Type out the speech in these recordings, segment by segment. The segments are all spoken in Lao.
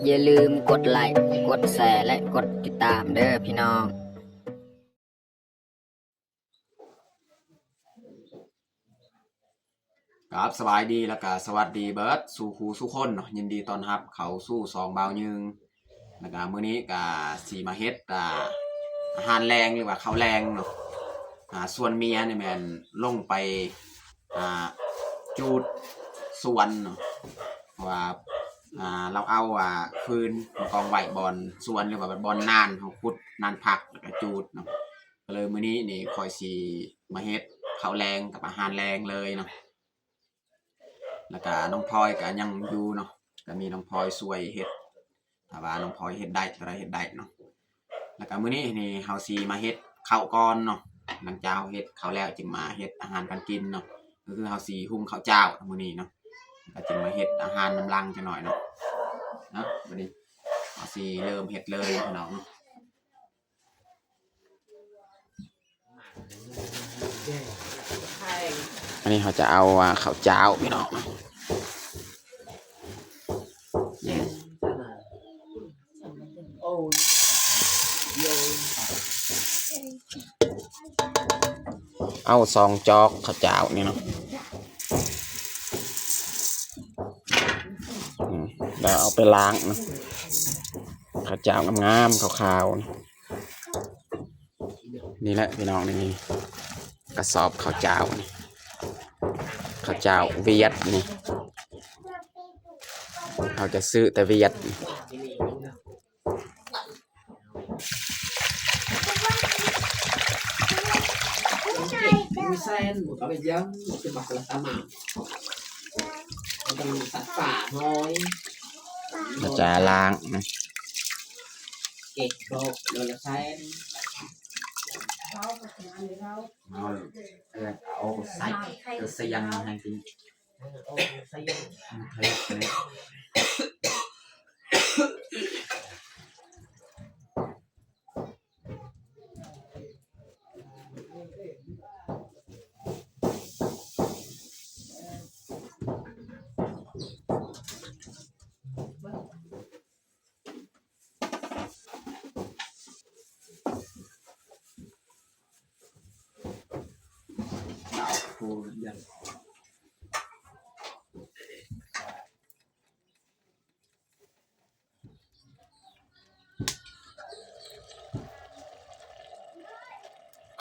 ຢ່າລືມກົດໄລ, ກົດແຊ ແລະ ກົດຕິດຕາມເດີພີ່ນ້ອງ. ຄັບ ສະບາຍດີ ແລ້ວກະສະຫວັດດີເບິດສູ່ຄູ່ສູ່ຄົນເນາະ, ຍິນດີຕ້ອນຮັບເຂົ້າສູ່ຊ່ອງບ່າວຍືງ. ແລ້ວກະມື້ນີ້ກະຊິມາເຮັດ ອ່າ ອາຫານແລງ ຫຼືວ່າເຂົ້າແລງເນາະ. ອ່າ ສ່ວນເມຍນີ້ແມ່ນລົງໄປ ອ່າ ຈູດສວນເນາະ, ເພາະວ່າ ອ່າ ລາວເອົາ ອ່າ ຟືນມາກອງໄວ້ບ່ອນສວນ ຫຼືວ່າບ່ອນນານເຮົາຂຸດນານຜັກ ແລ້ວກະຈູດເນາະ. ກະເລີຍມື້ນີ້ນີ້ຂ້ອຍຊິມາເຮັດເຂົ້າແລງກັບອາຫານແລງເລີຍເນາະ. ແລ້ວກະນ້ອງພອຍກະຍັງຢູ່ເນາະ, ກະມີນ້ອງພອຍຊ່ວຍເຮັດ ຖ້າວ່ານ້ອງພອຍເຮັດໄດ້ ເທົ່າໃດເຮັດໄດ້ເນາະ. ແລ້ວກະມື້ນີ້ນີ້ເຮົາຊິມາເຮັດເຂົ້າກ່ອນເນາະ, ຫຼັງຈາກເຮົາເຮັດເຂົ້າແລ້ວຈຶ່ງມາເຮັດອາຫານການກິນເນາະ, ກໍຄືເຮົາຊິຫຸງເຂົ້າຈ້າວມື້ນີ້ເນາະ, ແລ້ວຈຶ່ງມາເຮັດອາຫານນຳຫຼັງຈັກໜ້ອຍເນາະ. ເນາະ ບັດນີ້ເຮົາຊິເລີ່ມເຮັດເລີຍພີ່ນ້ອງເນາະ. ອັນນີ້ເຮົາຈະເອົາ ອ່າ ເຂົ້າຈ້າວພີ່ນ້ອງ. ເອົາສອງຈອກເຂົ້າຈ້າວນີ້ເນາະ, ອືມ ແລ້ວເອົາໄປລ້າງເນາະ, ເຂົ້າຈ້າວງາມໆ ຂາວໆ ນີ້ແຫຼະພີ່ນ້ອງ. ນີ້ກະສອບເຂົ້າຈ້າວນີ້ ເຂົ້າຈ້າວຫວຽດນີ້, ເຮົາຈະຊື້ແຕ່ຫວຽດນີ້. ເຮົາຈະລ້າງນະ.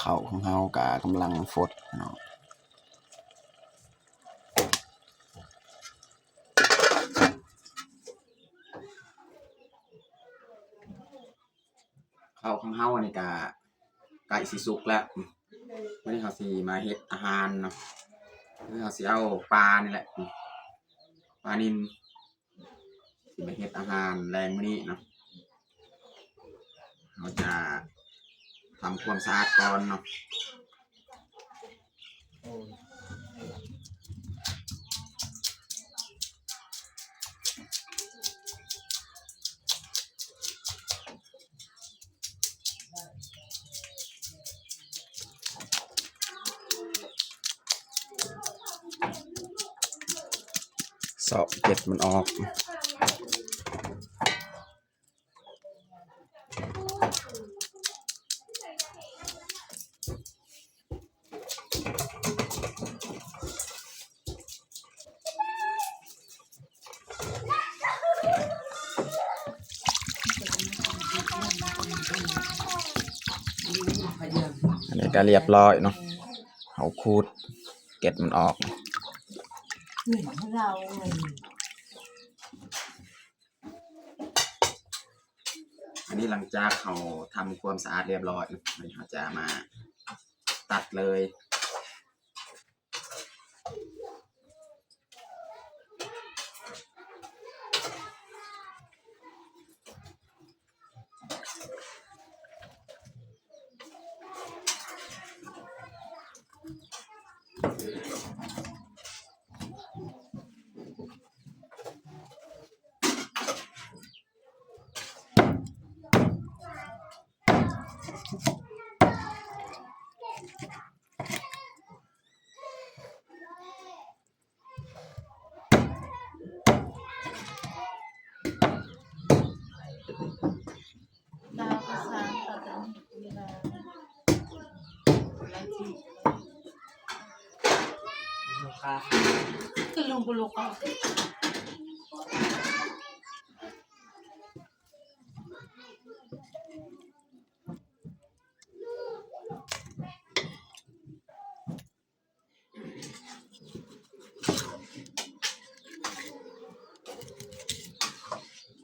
ເຂົ້າຂອງເຮົາກະກຳລັງຟົດເນາະ. ເຂົ້າຂອງເຮົານີ້ກະໃກ້ຊິສຸກແລ້ວ. ມື້ນີ້ເຮົາຊິມາເຮັດອາຫານເນາະ, ຄືເຮົາຊິເອົາປານີ້ແຫຼະ ປານິນ ຊິມາເຮັດອາຫານແລງມື້ນີ້ເນາະ. ເຮົາຈະທຳຄວາມສະອາດກ່ອນເນາະ. ເຊາະເກັດມັນອອກ. ອັນນີ້ກະລຽບລ້ອຍເນາະ, ເຮົາຂູດເກັດມັນອອກ. ອັນນີ້ຫຼັງຈາກເຮົາທຳຄວາມສະອາດລຽບລ້ອຍ, ອັນນີ້ເຮົາຈະມາຕັດເລີຍ. ເ ຄືລຸງບໍ່ລຸກເອົາ.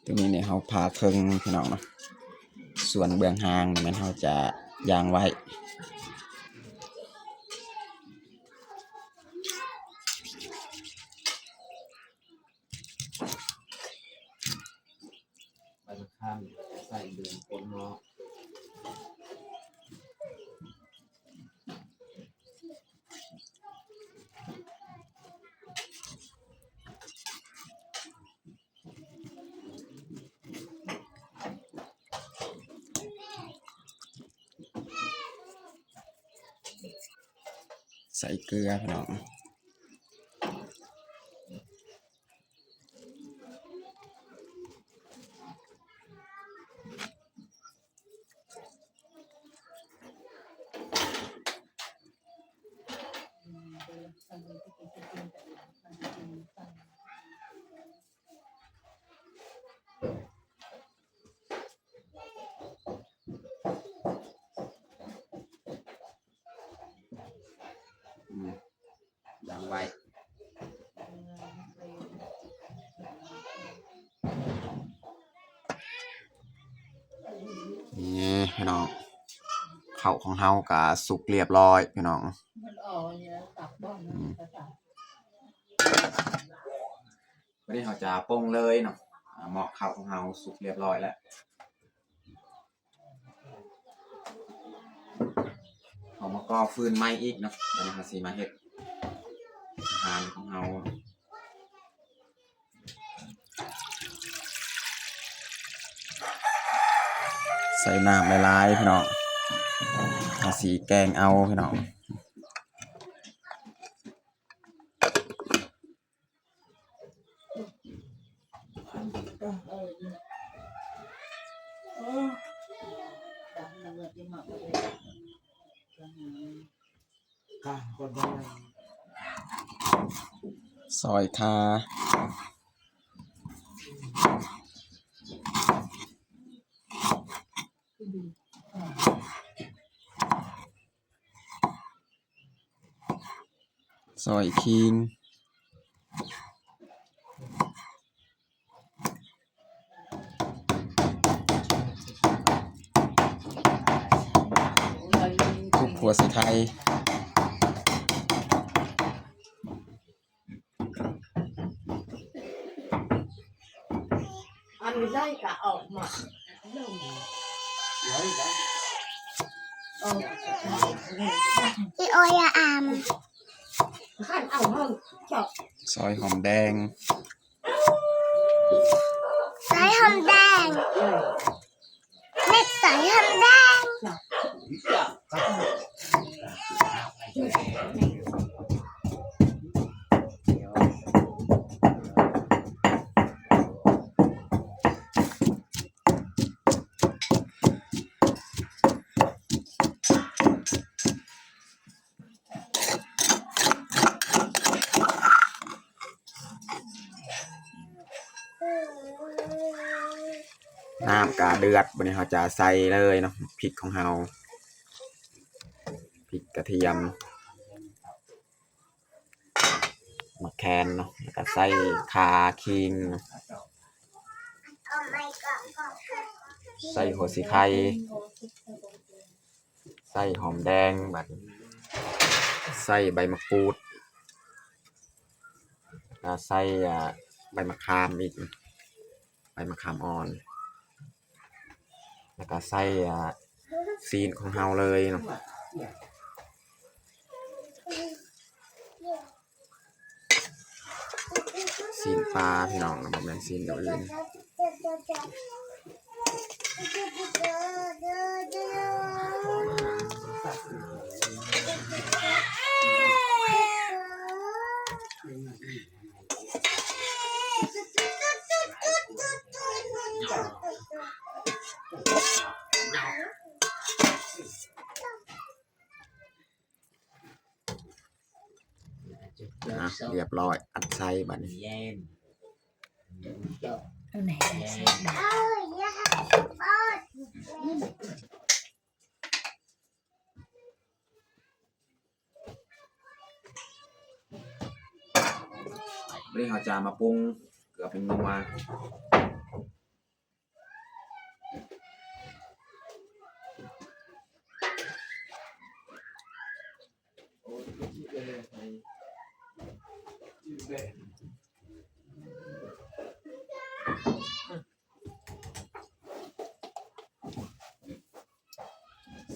ໂຕນີ້ນີ້ເຮົາຜ່າເຄິ່ງພີ່ນ້ອງເນາະ, ສ່ວນເບື້ອງຫາງແມ່ນເຮົາຈະຢ່າງໄວ້. ໃບມະຂາມນີ້ກໍຈະໃສ່ເດືອນກົ້ນໝໍ້. ໃສ່ເກືອພີ່ນ້ອງ. ອືມ ດາງໄວ້. ນີ້ພີ່ນ້ອງ ເຂົ້າຂອງເຮົາກະສຸກລຽບລ້ອຍພີ່ນ້ອງ. ອືມ ບາດນີ້ເຮົາຈະປົງເລີຍເນາະ. ອາ ໝໍ້ເຂົ້າຂອງເຮົາສຸກລຽບລ້ອຍແລ້ວ. ເຮົາມາກໍ່ຟືນໃໝ່ອີກເນາະ. ບາດນີ້ເຮົາຊິມາເຮັດອາຫານຂອງເຮົາ. ໃສ່ນ້ຳຫຼາຍໆ ພີ່ນ້ອງ. ເຮົາຊິແກງເອົາພີ່ນ້ອງ. ຊອຍຂ່າ. ຊອຍຂີງ ທຸບຫົວສີໄຄ. ອັນໃຫຍ່ກະອອກມາ ອີໂອຍາອາມ ຄັນເອົາເຮົາເຈາະ ຊອຍຫອມແດງ ຊອຍຫອມແດງ. ເມັດໃສ່ຫອມແດງ. ນ້ຳກະເດືອດ ບາດນີ້ເຮົາຈະໃສ່ເລີຍເນາະ ພິກຂອງເຮົາ ພິກກະທຽມ ໝາກແຄນເນາະ ແລ້ວກະໃສ່ຂ່າຂີງເນາະ ໃສ່ຫົວສີໄຄ. ໃສ່ຫອມແດງ ບາດນີ້ໃສ່ໃບມະກູດ ແລ້ວກະໃສ່ ອາ ໃບມະຂາມອີກ ໃບມະຂາມອ່ອນ ແລ້ວກະໃສ່ ອາ ຊີ້ນຂອງເຮົາເລີຍເນາະ. ຊີ້ນປາພີ່ນ້ອງ ບໍ່ແມ່ນຊີ້ນແນວອື່ນ. ອ່າ ອ່ະ ຮຽບຮ້ອຍ ອັດໃສ່ບາດນີ້. ບາດນີ້ເຮົາຈະມາປຸງເກືອແປ້ງນົວ.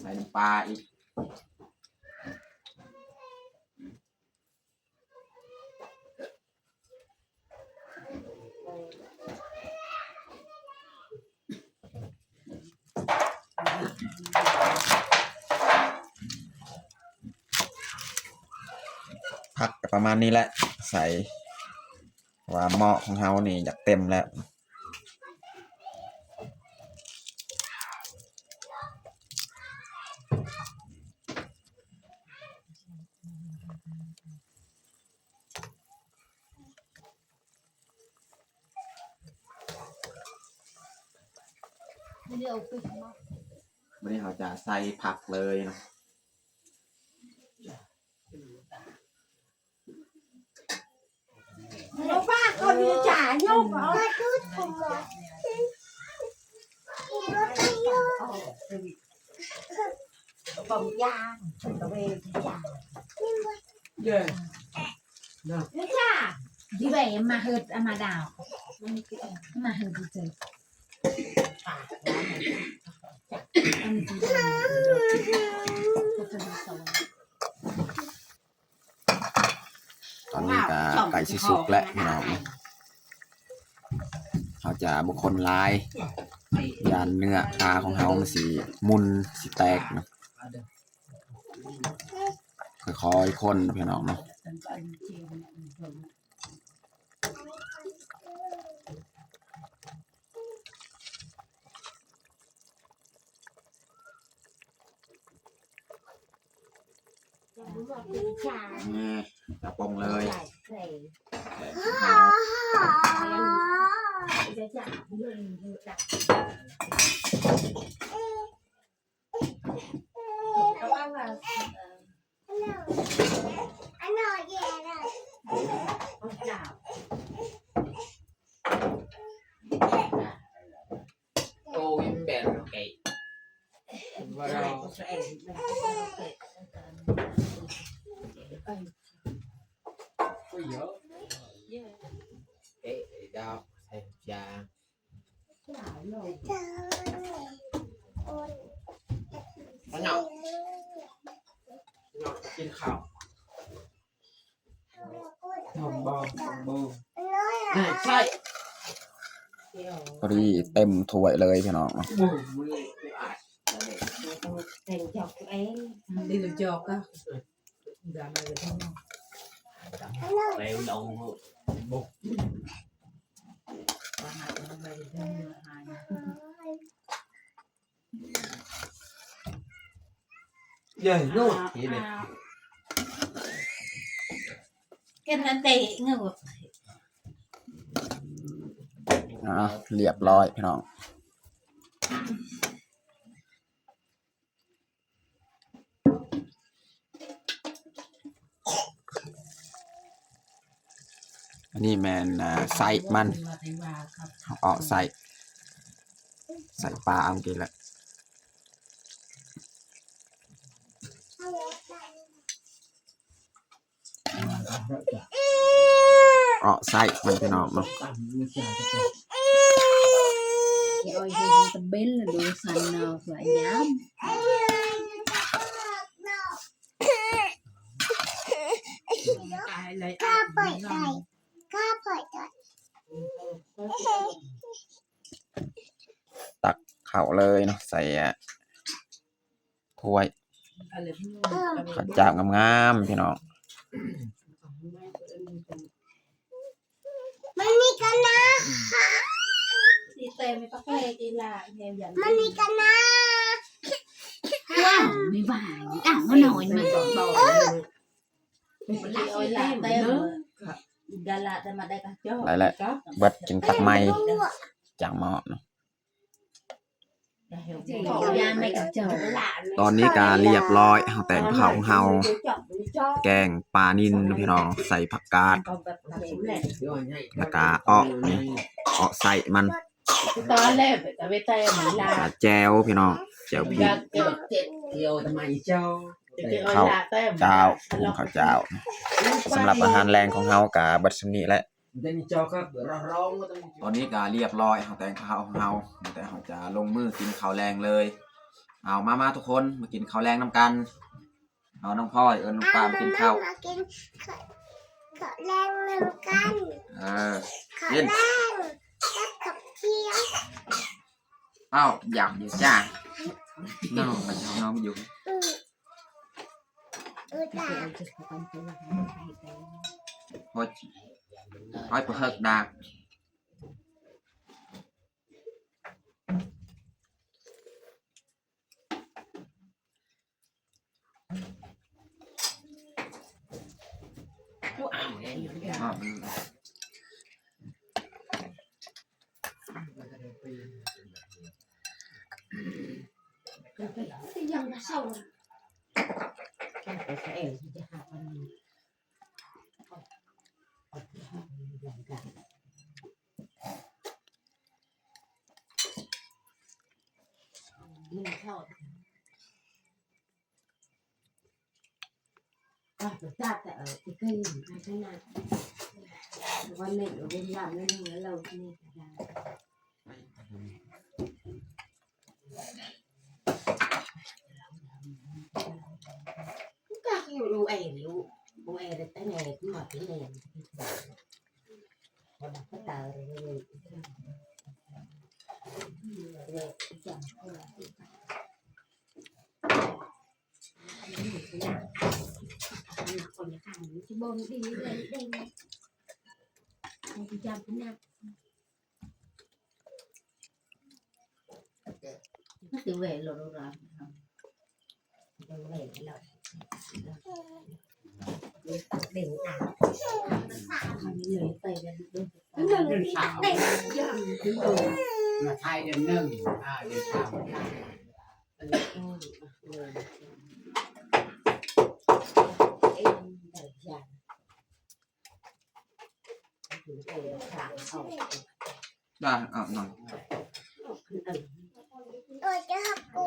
ໃສ່ນ້ຳປາອີກ. ຜັກກະປະມານນີ້ແຫຼະ ໃສ່ ເພາະວ່າໝໍ້ຂອງເຮົານີ້ຢາກເຕັມແລ້ວ. ບາດນີ້ເຮົາຈະໃສ່ຜັກເລີຍເນາະ. ຕອນນີ້ກະໃກ້ຊິສຸກແລ້ວພີ່ນ້ອງ ເຮົາຈະບໍ່ຄົນຫຼາຍ ຢ້ານເນື້ອປາຂອງເຮົາມັນຊິໝຸ່ນ ຊິແຕກເນາະ. ຄ່ອຍໆຄົນເນາະ ພີ່ນ້ອງເນາະ. ນີ້ ກະປົງເລີຍ. ມາເນາະ ກິນເຂົ້າ ພໍດີເຕັມຖ້ວຍເລີຍພີ່ນ້ອງ. ເຢີໂນດ ອ່າ ເຫັນເດ້ ເຫັນອັນເຕະເງາ. ອ່າ ຮຽບຮ້ອຍພີ່ນ້ອງ. ອັນນີ້ແມ່ນ ອ່າ ໄສ້ມັນ ເອົາອອກໄສ້ ໄສ້ປາເອົາກິນລະ ເອາະໄສ້ມັນພີ່ນ້ອງເນາະ. ຕັກເຂົ້າເລີຍເນາະ ໃສ່ ອ່າ ຖ້ວຍ ເຂົ້າຈ້າງງາມໆ ພີ່ນ້ອງ. ມັນມີກະນາ ມັນມີກະນາ ວ້າວ ມີຫວາຍ ອ້າວ ມັນນ້ອຍ ມັນ ມັນເອົາອີ່ຫຼ້າເຕັມ. ໄດ້ແລ້ວ ເບິດຈຶ່ງຕັກໃໝ່ຈາກໝໍ້. ຕອນນີ້ກະລຽບຮ້ອຍ ເຮົາແຕ່ງເຂົ້າຂອງເຮົາ ແກງປານິນພີ່ນ້ອງ ໃສ່ຜັກກາດ ແລ້ວກະເອາະນີ້ ເອາະໄສ້ມັນ ແຈ່ວພີ່ນ້ອງ ແຈ່ວພິກ ເຂົ້າເຈົ້າ ຫຸງເຂົ້າເຈົ້າ. ສຳລັບອາຫານແລງຂອງເຮົາກະເບິດສ່ຳນີ້ແຫຼະ. ຕອນນີ້ກະລຽບຮ້ອຍ ເຮົາແຕ່ງເຂົ້າຂອງເຮົາ ແຕ່ເຮົາຈະລົງມືກິນເຂົ້າແລງເລີຍ. ເອົາ ມາໆ ທຸກຄົນ ມາກິນເຂົ້າແລງນຳກັນ. ເອົາ ນ້ອງພອຍ ເອີ້ນລຸງປ້າມາກິນເຂົ້າ ມາກິນເຂົ້າແລງນຳກັນ. ເອີ ເຂົ້າແລງກັບເຂົ້າທຽງ. ເອົ້າ ຢາກຢູ່ຈ້າ ນ້ອງມັນຍອມຢູ່. ອື ໂອ້ຍ ໂອ້ຍ ບໍ່ເຮີກດາກ. ມາໄທເດືອນໜຶ່ງ ອ່າ ເດືອນສາມ. ໄດ້ ອາບນ້ຳ. ໂອ້ຍ ເຈົ້າ ກູ.